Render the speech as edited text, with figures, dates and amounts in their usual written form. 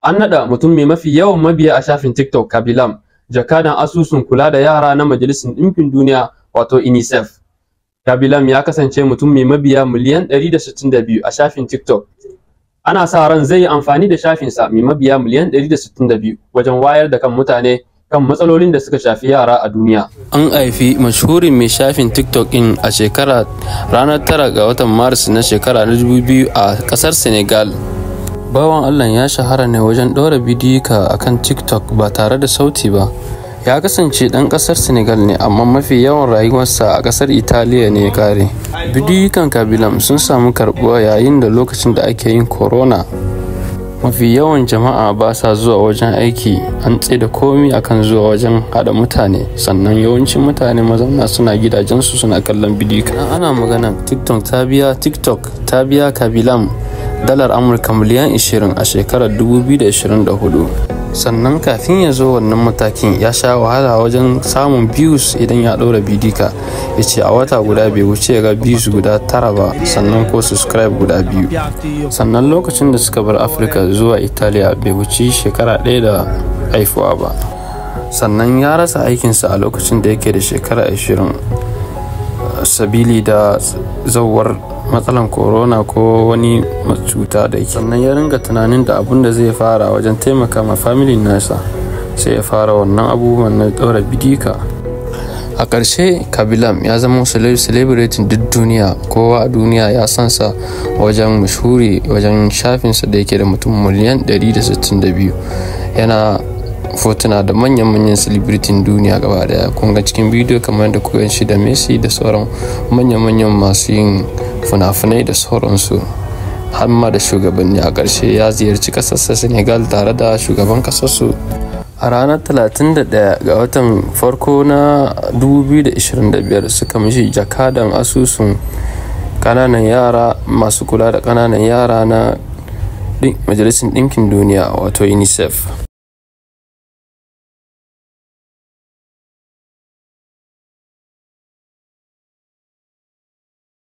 An naɗa mutum mai mafi yawan mabiya a shafin TikTok, Khaby Lame, jakadan asusun kula da yara na Majalisar Ɗinkin Duniya, wato UNICEF. Khaby Lame ya kasance mutum mai mabiya miliyan 162 a shafin TikTok. Ana sa ran zai yi amfani da shafinsa mai mabiya miliyan 162 wajen wayar da kan mutane kan matsalolin da suka shafi yara a duniya. An haifi mashhurin mai shafin TikTok ɗin a shekara ranar 9 ga watan Maris na shekara na 2000 a ƙasar Senegal. Bawan Allah ya shahara ne wajen ɗora bidiyuka a kan TikTok ba tare da sauti ba. Ya kasance ɗan ƙasar Senegal ne, amma mafi yawan rayuwarsa a ƙasar Italiya ne ya ƙare. Bidiyukan Khaby Lame sun samu karɓuwa yayin da lokacin da ake yin corona. Mafi yawan jama'a ba sa zuwa wajen aiki, an tsaida komi akan zuwa wajen haɗa mutane, sannan yawancin mutane mazauna suna gidajensu suna kallon bidiyuka. Ana magana TikTok ta biya Khaby Lame dalar Amurka miliyan 20 a shekarar 2024. Sannan kafin ya zo wannan matakin, ya sha wahala wajen samun views. Idan ya ɗora bidika, ya ce a wata guda bai wuce ga views guda tara ba, sannan ko subscribe guda biyu. Sannan lokacin da suka bar Afirka zuwa Italiya, bai wuce shekara 1 da haifuwa ba. Sannan ya rasa aikinsa a lokacin da yake da shekara 20 sabili da zauwar matsalan corona ko wani cuta da yake. Sannan ya ringa tunanin da abun da zai fara wajen taimaka ma family nasa, sai ya fara wannan abubuwan na ɗora bidika. A ƙarshe, Khaby Lame ya zama celebrity duk duniya. Kowa a duniya ya san sa wajen mashhuri wajen shafinsa da yake da mutum miliyan 162. Yana fotuna da manyan-manyan celebrity duniya gaba daya. Kun ga cikin bidiyo kamar yadda kuka shi da Messi da sauran manyan-manyan masu yin fina-finai da sauransu, har ma da shugabanni. A ƙarshe ya ziyarci ƙasarsa Senegal tare da shugaban ƙasarsu. A ranar 31 ga watan farko na 2025 suka mishi jakadan asusun ƙananan yara, masu kula da ƙananan yara na Majalisar Ɗinkin Duniya, wato UNICEF.